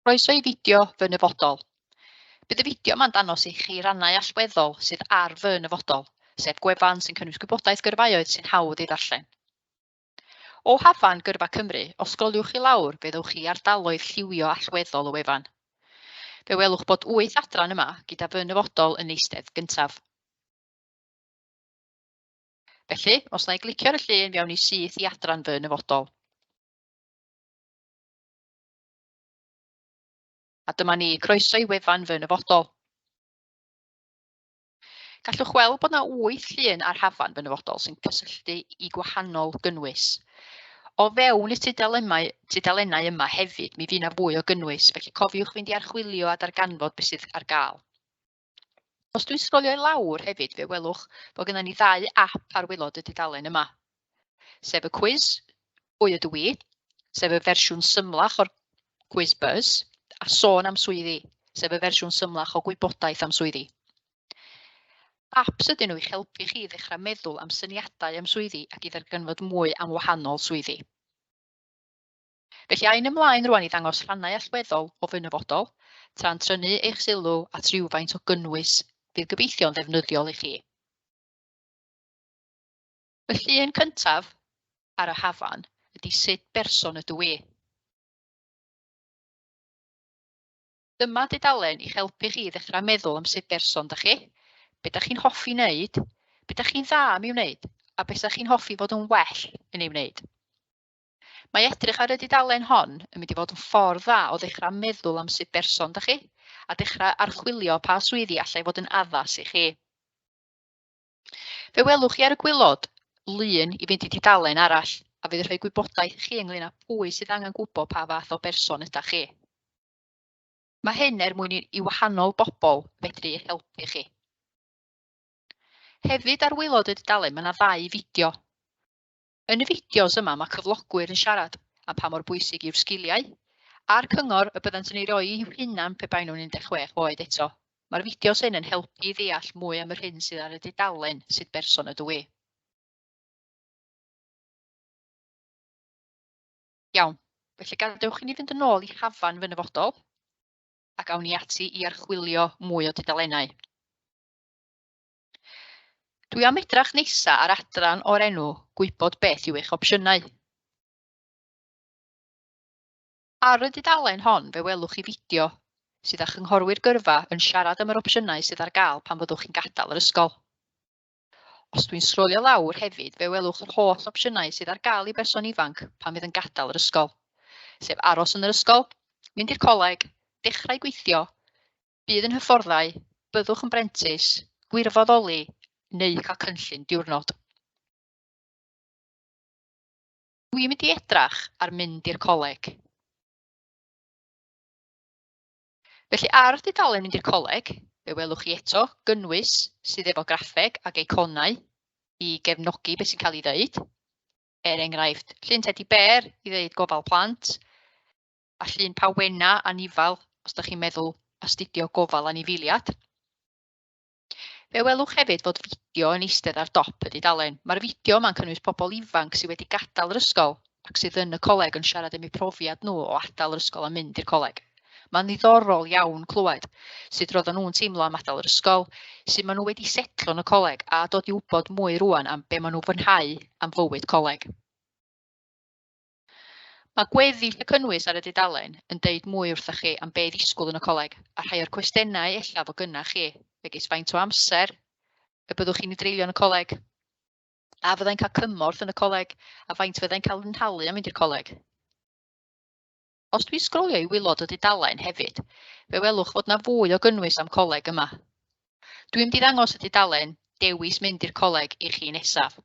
Croeso i fideo Fy Nyfodol. Bydd y fideo yma'n dangos i chi rannau allweddol sydd ar Fy Nyfodol, sef gwefan sy'n cynnwys gwybodaeth gyrfaoedd sy'n hawdd ei ddarllen. O hafan Gyrfa Cymru, os sgroliwch i lawr, fe ddewch chi i ardaloedd lliwio allweddol y wefan. Fe welwch bod wyth adran yma gyda Fy Nyfodol yn eistedd gyntaf. Felly, os na i glicio ar y llun, fe awn ni syth i adran Fy Nyfodol. A dyma ni, croeso i wefan Fy Nyfodol. Gallwch weld bod yna wyth llun ar hafan Fy Nyfodol sy'n cysylltu i gwahanol gynnwys. O fewn y tudalemau, tudalennau yma hefyd, mi fydd yna fwy o gynnwys, felly cofiwch fynd i archwilio a darganfod beth sydd ar gael. Os dwi'n sgrolio i lawr hefyd, fe welwch bod gennym ni ddau app ar waelod y dudalen yma, sef y cwis Pwy ydw i, sef y fersiwn symlach o'r cwis Buzz, a sôn am swyddi, sef y fersiwn symlach o gwybodaeth am swyddi. Apps ydyn nhw i'ch helpu chi i ddechrau meddwl am syniadau am swyddi ac i ddarganfod mwy am wahanol swyddi. Felly awn ymlaen rwan i ddangos rhannau allweddol o fy nyfodol, tra'n trynu eich sylw at rywfaint o gynnwys fydd gobeithio'n ddefnyddiol i chi. Y llun cyntaf ar y hafan ydy sut berson ydw i. Dyma dudalen i'ch helpu chi i ddechrau meddwl am sut berson da chi, be da chi'n hoffi wneud, be da chi'n dda am ei wneud, a be sa chi'n hoffi fod yn well yn ei wneud. Mae edrych ar y dudalen hon yn mynd i fod yn ffordd dda o ddechrau meddwl am sut berson da chi, a dechrau archwilio pa swyddi allai fod yn addas i chi. Fe welwch chi ar y gwylod lun i fynd i dudalen arall, a fydd yn rhoi gwybodaeth i chi ynglyn â pwy sydd angen gwybod pa fath o berson ydych chi. Mae hyn er mwyn i wahanol bobl fedru eich helpu chi. Hefyd ar waelod y dudalen mae yna ddau fideo. Yn y fideos yma mae cyflogwyr yn siarad am pa mor bwysig yw'r sgiliau a'r cyngor y byddant yn ei roi i'w hunan pe baen nhw'n 16 oed eto. Mae'r fideos hyn yn helpu i ddeall mwy am yr hyn sydd ar y dudalen sut berson ydw i. Iawn, felly gadewch i ni fynd yn ôl i hafan fy nyfodol ac awn ni ati i archwilio mwy o dudalennau. Dwi am edrach nesa ar adran o'r enw Gwybod beth yw eich opsiynau. Ar y dudalen hon fe welwch chi fideo sydd â chynghorwyr gyrfa yn siarad am yr opsiynau sydd ar gael pan fyddwch chi'n gadael yr ysgol. Os dwi'n sgrolio lawr hefyd fe welwch yr holl opsiynau sydd ar gael i berson ifanc pan fydd yn gadael yr ysgol, sef aros yn yr ysgol, mynd i'r coleg, dechrau gweithio, Bydd yn hyfforddai, byddwch yn brentis, gwirfoddoli neu cael cynllun diwrnod. Dwi'n mynd i edrach ar mynd i'r coleg. Felly ar y dudalen mynd i'r coleg, fe welwch chi eto gynnwys sydd efo graffeg ac eiconau i gefnogi beth sy'n cael ei ddeud. Er enghraifft, llun tedi bêr i ddeud gofal plant, a llun pawena anifal os da chi'n meddwl astudio gofal anifeiliad. Fe welwch hefyd fod fideo yn eistedd ar dop y dudalen. Mae'r fideo yma'n cynnwys pobl ifanc sydd wedi gadael yr ysgol ac sydd yn y coleg yn siarad am eu profiad nhw o adael yr ysgol a mynd i'r coleg. Mae'n ddiddorol iawn clywed sut roedden nhw'n teimlo am adael yr ysgol, sut maen nhw wedi setlo yn y coleg a dod i wybod mwy rwan am be maen nhw'n fwynhau am fywyd coleg. Mae gweddill y cynnwys ar y dudalen yn deud mwy wrthych chi am be i ddisgwyl yn y coleg a rhai o'r cwestiynau ella fo gynna chi, megis faint o amser y byddwch chi'n ei dreulio yn y coleg, a fyddai'n cael cymorth yn y coleg, a faint fyddai'n cael fy nhalu am fynd i'r coleg. Os dwi'n sgrolio i waelod y dudalen hefyd, fe welwch fod 'na fwy o gynnwys am coleg yma. Dwi'n mynd i ddangos y dudalen dewis mynd i'r coleg i chi nesaf.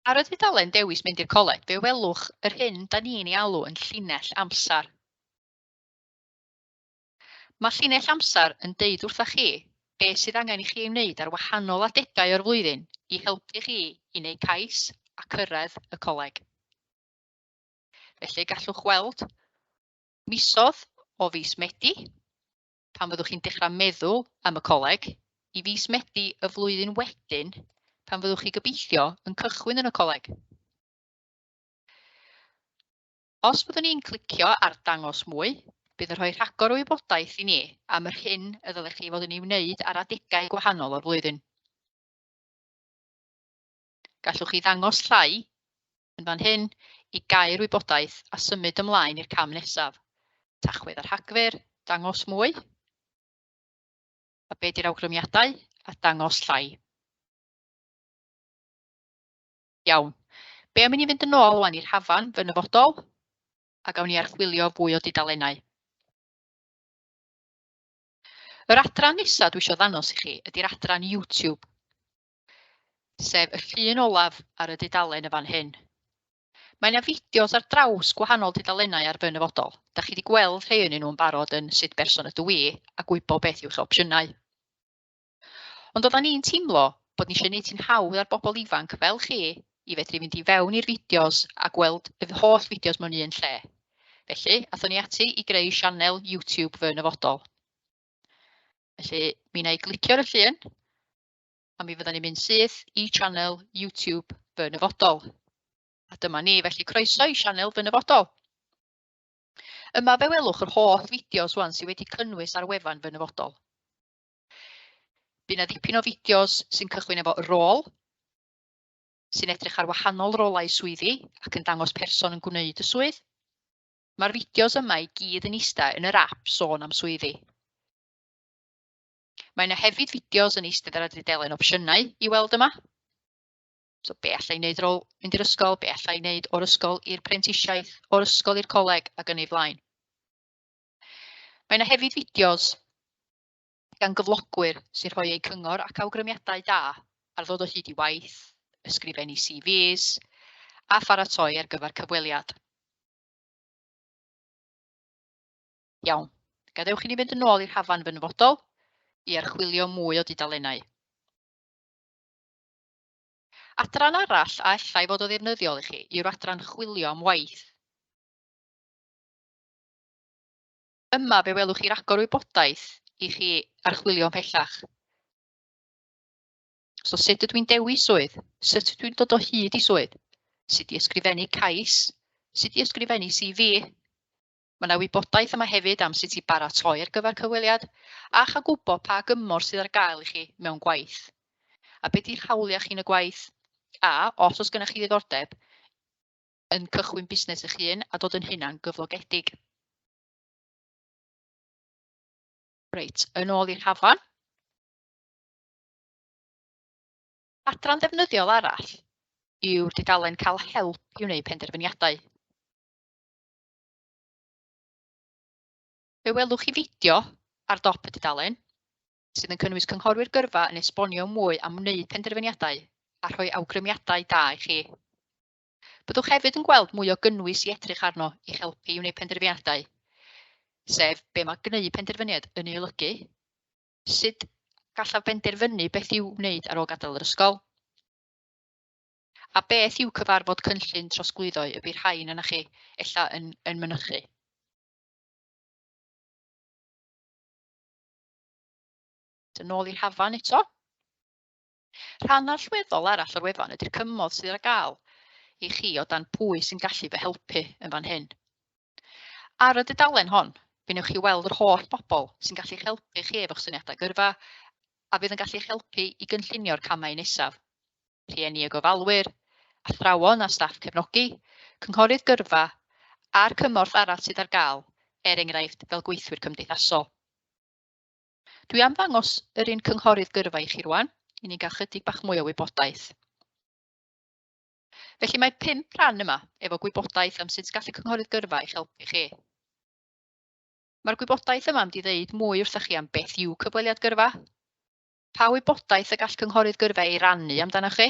Ar y dudalen Dewis Mynd i'r Coleg, fe welwch yr hyn da ni'n ei alw yn llinell amser. Mae llinell amser yn deud wrtha chi beth sydd angen i chi ei wneud ar wahanol adegau o'r flwyddyn i helpu chi i wneud cais a cyrraedd y coleg. Felly gallwch weld misodd o fis Medi, pan fyddwch chi'n dechrau meddwl am y coleg, i fis Medi y flwyddyn wedyn, pan fyddwch chi gobeithio yn cychwyn yn y coleg. Os byddwn ni'n clicio ar Dangos Mwy, bydd yn rhoi rhagor o wybodaeth i ni am yr hyn y ddylech chi fod yn ei wneud ar adegau gwahanol o'r flwyddyn. Gallwch chi ddangos llai yn fan hyn i gau'r wybodaeth a symud ymlaen i'r cam nesaf. Tachwedd a Rhagfyr, dangos mwy. A be di'r awgrymiadau? A dangos llai. Iawn. Be am i ni fynd yn ôl wan i'r hafan fy nyfodol a gawn ni archwilio fwy o dudalennau. Yr adran nesaf dwi eisiau ddangos i chi ydy'r adran YouTube, sef y llun olaf ar y dudalen y fan hyn. Mae yna fideos ar draws gwahanol dudalennau ar fy nyfodol. Da chi wedi gweld rhai ohonyn nhw yn barod yn sut berson ydw i a gwybod beth yw'ch opsiynau. Ond oeddan ni'n teimlo bod ni eisiau gwneud hi'n hawdd ar bobl ifanc fel chi i fedru fynd i fewn i'r fideos a gweld y holl fideos mewn un lle. Felly, athon ni ati i greu sianel YouTube Fy Nyfodol. Felly, mi wna i glicio ar y llun, a mi fyddan ni'n mynd syth i sianel YouTube Fy Nyfodol. A dyma ni, felly croeso i sianel Fy Nyfodol. Yma fe welwch yr holl fideos wan sydd wedi cynnwys ar wefan Fy Nyfodol. Bu 'na ddipyn o fideos sy'n cychwyn efo rôl, sy'n edrych ar wahanol rolau swyddi ac yn dangos person yn gwneud y swydd. Mae'r fideos yma i gyd yn ista yn yr app Sôn am Swyddi. Mae yna hefyd fideos yn eistedd ar y dudalen opsiynau i weld yma. So be alla i wneud ar ôl mynd i'r ysgol, be alla i wneud o'r ysgol i'r prentisiaeth, o'r ysgol i'r coleg ac yn ei flaen. Mae yna hefyd fideos gan gyflogwyr sy'n rhoi eu cyngor ac awgrymiadau da ar ddod o hyd i waith, ysgrifennu CVs a pharatoi ar gyfer cyfweliad. Iawn, gadewch i ni fynd yn ôl i'r hafan fy nyfodol i archwilio mwy o dudalennau. Adran arall a allai fod o ddefnyddiol i chi yw'r adran chwilio am waith. Yma fe welwch chi ragor o wybodaeth i chi archwilio ymhellach. So sut ydw i'n dewis swydd? Sut ydw i'n dod o hyd i swydd? Sut i ysgrifennu cais? Sut i ysgrifennu CV? Mae yna wybodaeth yma hefyd am sut i baratoi ar gyfer cyfweliad a chael gwybod pa gymorth sydd ar gael i chi mewn gwaith. A beth yw'ch hawliau chi yn y gwaith? A, os oes gennych chi ddiddordeb, yn cychwyn busnes eich hun a dod yn hunan gyflogedig. Reit, yn ôl i'r hafan. Adran ddefnyddiol arall yw'r dudalen cael help i wneud penderfyniadau. Fe welwch chi fideo ar dop y dudalen sydd yn cynnwys cynghorwyr gyrfa yn esbonio mwy am wneud penderfyniadau a rhoi awgrymiadau da i chi. Byddwch hefyd yn gweld mwy o gynnwys i edrych arno i'ch helpu i wneud penderfyniadau, sef be mae gwneud penderfyniad yn ei olygu, sut gallaf benderfynu beth i'w wneud ar ôl gadael yr ysgol, a beth yw cyfarfod cynllun trosglwyddo y bydd rhain yna chi ella yn, yn mynychu. Yn ôl i'r hafan eto. Rhan allweddol arall o'r wefan ydy'r cymorth sydd ar gael i chi o dan pwy sy'n gallu fy helpu yn fan hyn. Ar y dudalen hon, fe wnewch chi weld yr holl bobl sy'n gallu'ch helpu chi efo'ch syniadau gyrfa a fydd yn gallu'ch helpu i gynllunio'r camau nesaf. Rhieni a gofalwyr, athrawon a staff cefnogi, cynghorydd gyrfa a'r cymorth arall sydd ar gael, er enghraifft fel gweithwyr cymdeithasol. Dwi am ddangos yr un cynghorydd gyrfa i chi rwan, i ni gael chydig bach mwy o wybodaeth. Felly mae pump rhan yma efo gwybodaeth am sut gall y cynghorydd gyrfa eich helpu chi. Mae'r gwybodaeth yma mynd i ddeud mwy wrthych chi am beth yw cyfweliad gyrfa, pa wybodaeth y gall cynghorydd gyrfa ei rannu amdanoch chi,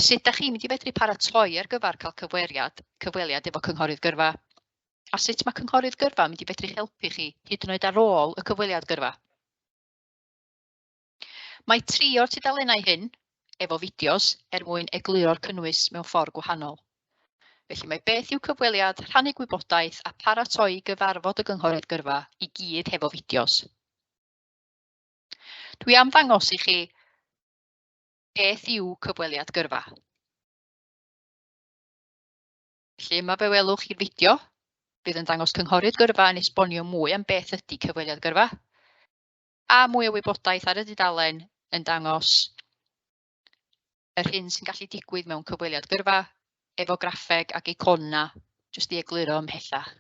sut da chi'n mynd i fedru paratoi ar gyfer cael cyfweliad, cyfweliad efo cynghorydd gyrfa, a sut mae cynghorydd gyrfa yn mynd i fedru helpu chi hyd yn oed ar ôl y cyfweliad gyrfa. Mae tri o'r tudalennau hyn efo fideos er mwyn egluro'r cynnwys mewn ffordd gwahanol. Felly mae beth yw cyfweliad, rhannu gwybodaeth a paratoi gyfarfod y gynghorydd gyrfa i gyd hefo fideos. Dwi am ddangos i chi Beth yw cyfweliad gyrfa? Felly yma fe welwch chi'r fideo, fydd yn dangos cynghorydd gyrfa yn esbonio mwy am beth ydy cyfweliad gyrfa, a mwy o wybodaeth ar y dudalen yn dangos yr hyn sy'n gallu digwydd mewn cyfweliad gyrfa, efo graffeg ac eicona, jyst i egluro ymhellach.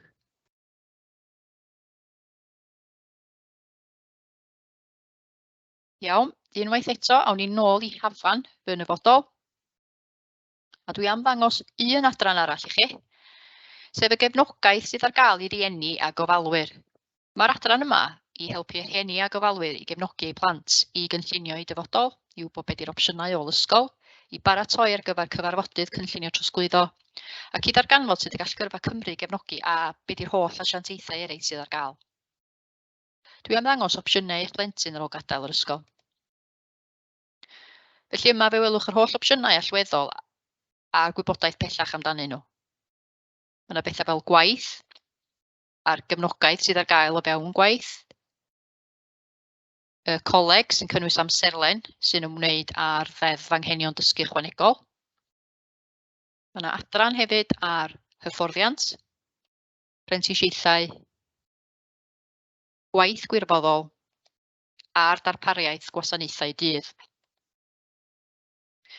Iawn, unwaith eto, awn ni nôl i Hafan fy nyfodol. A dwi am ddangos un adran arall i chi, sef y gefnogaeth sydd ar gael i rieni a gofalwyr. Mae'r adran yma i helpu rhieni a gofalwyr i gefnogi eu plant i gynllunio eu dyfodol, i wybod be 'di'r opsiynau ôl ysgol, i baratoi ar gyfer cyfarfodydd cynllunio trosglwyddo, ac i ddarganfod sut y gall Gyrfa Cymru gefnogi a be 'di'r holl asiantaethau eraill sydd ar gael. Dwi am ddangos opsiynau i'ch plentyn ar ôl gadael yr ysgol. Felly yma fe welwch yr holl opsiynau allweddol a'r gwybodaeth pellach amdanyn nhw. Mae yna bethau fel gwaith, a'r gefnogaeth sydd ar gael o fewn gwaith, y coleg sy'n cynnwys amserlen sy'n ymwneud â'r Ddeddf Anghenion Dysgu Ychwanegol. Mae yna adran hefyd ar hyfforddiant, prentisiaethau, gwaith gwirfoddol a'r darpariaeth gwasanaethau dydd.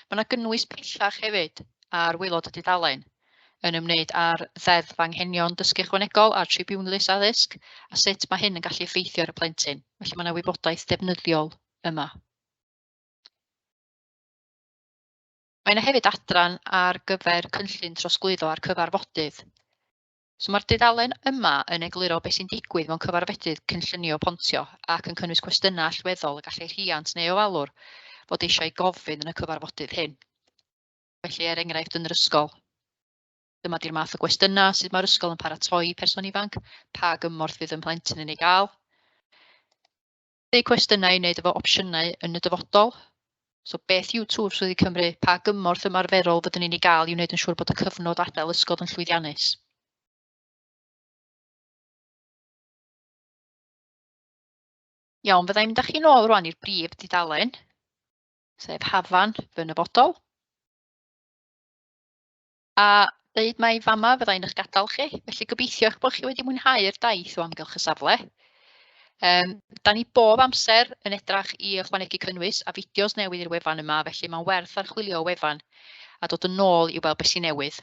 Mae yna gynnwys pellach hefyd ar waelod y dudalen yn ymwneud â'r Ddeddf Anghenion Dysgu Ychwanegol a'r Tribiwnlys Addysg a sut mae hyn yn gallu effeithio ar y plentyn. Felly mae yna wybodaeth defnyddiol yma. Mae yna hefyd adran ar gyfer cynllun trosglwyddo a'r cyfarfodydd. So mae'r dudalen yma yn egluro beth sy'n digwydd mewn cyfarfodydd cynllunio pontio ac yn cynnwys cwestiynau allweddol y gallai rhiant neu ofalwr fod eisiau gofyn yn y cyfarfodydd hyn. Felly, er enghraifft yn yr ysgol, dyma di'r math o gwestiynau sut mae'r ysgol yn paratoi person ifanc, pa gymorth fydd y plentyn yn ei gael. Neu cwestiynau i wneud efo opsiynau yn y dyfodol. So beth yw Twf Swyddi Cymru? Pa gymorth ymarferol fyddwn ni'n ei gael i wneud yn siŵr bod y cyfnod adael ysgol yn llwyddiannus? Iawn, fydda i'n mynd â chi nôl rwan i'r brif dudalen, sef Hafan fy nyfodol. A deud mai fama fydda i'n eich gadael chi, felly gobeithio eich bod chi wedi mwynhau'r daith o amgylch y safle. Da ni bob amser yn edrach i ychwanegu cynnwys a fideos newydd i'r wefan yma, felly mae'n werth archwilio y wefan a dod yn ôl i weld beth sy'n newydd.